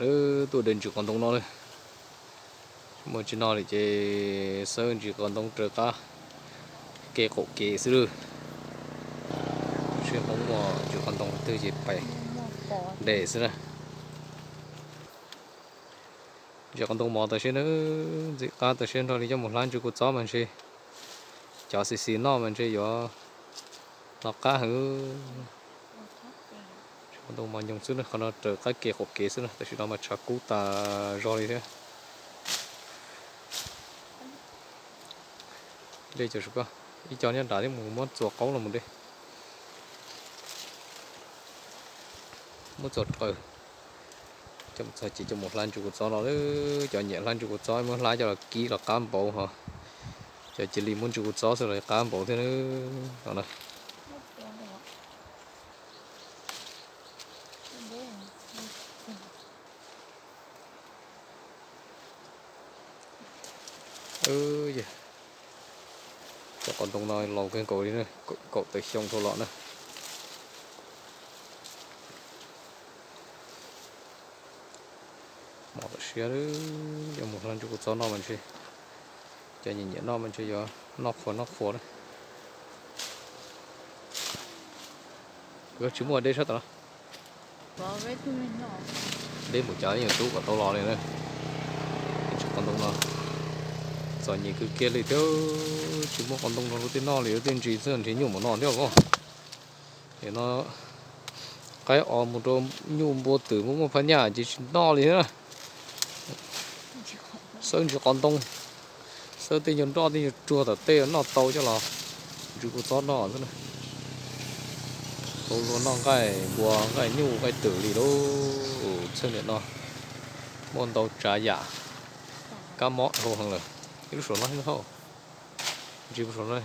Lawv tuaj de ntsis qos ntoo no na. Muaj tsis noj li ces xawb ntsis qos ntoo raws qab ke qaum kev xwb lawm. Seb Hmoob muaj ntsis qos ntoo twg ces pais de xwb na. Ntsis qos ntoo mov tas siab na, ntxim qab tas siab nrog li coj mus hlab ntsis kua txob mas ntshe cov xis xis noj mas ntshe yuav no qab heev. Ntsis qos ntoo mov nyoos xwb na, qhov no raws qab ke qaum kev xwb na, tam sim no mas tshav kub tas zog li thiab. De cov, ib co nyob nrad thiab, mus muab txuas qaub los mus de. Muab txuas qaws, coj mus txog ces coj mus hlab ntsis kua txob no. Cov nyiam hlab ntsis kua txob muab hlab coj los kib los qab npaum hos, cov cia li muab ntsis kua txob xwb los qab npaum thiab no na. Cov qos ntoo no laus kawg nkaus li na, kaum tawm xyoo dhau los na. Mov tam siab, coj mus hlab ntsis kua txob noj mas ntshe, cov nyiam nyiam noj mas ntshe yuav noj qhuav noj qhuav na. Kuv tsis muaj deb sab tom no. Deb mus cas ib nyuag tub kom tau los li na. Tsis qos ntoo no txom nyem kawg kiag li thiab, tsis muaj qos ntoo no luag tej noj li, luag tej ntsis xwb nrhiav nyuj mus noj thiab os. Nim no qaib os mus rau nyuj npua twm muaj muaj phab nyaj ces tsis noj li thiab na. Xawb ntsis qos ntoo, xawb tej nyuag nroj tej nyuag ruag tom tej noj tau coj los ntsis kua txob noj xwb na. Tau luag noj nqaij npua nqaij nyuj nqaij twm li lauj. Txheej niam no muaj ntau tsav yam kab mob dhau heev lawm. Ib lub saum no thiab, ntsis saum no.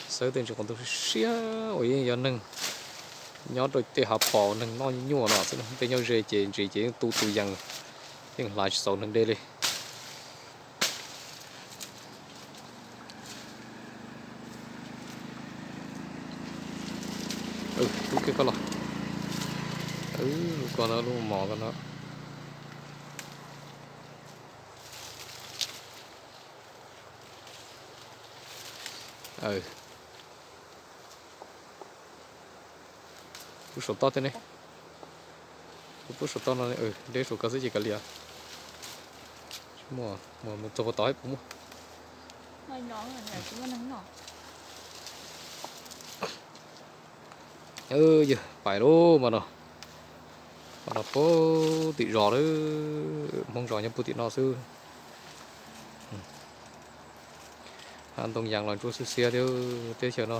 Xawb tej ntsis qos ntoo siab siab uas yeej yog neeg nyob rau tej hav phom neeg noj nyuaj no xwb, tej nyob ze ces ntsis ces yeej tu tus yees, yeej hlav tsis txaus neeg de li. Tub kiag koj los, lub ko no lub mos ko no. Pub saum toj thiab ne. Kuv pub saum toj no, deb saum ko xwb ces kav liam. Tsis muaj, mus txog puag tod puas muaj. Yog pais lub mas no, mas no puag tim zos lawm, Hmoob zos nyob puag tim no xwb. Hav ntoo yees los ntsuab xiab xiab thiab teb chaws no.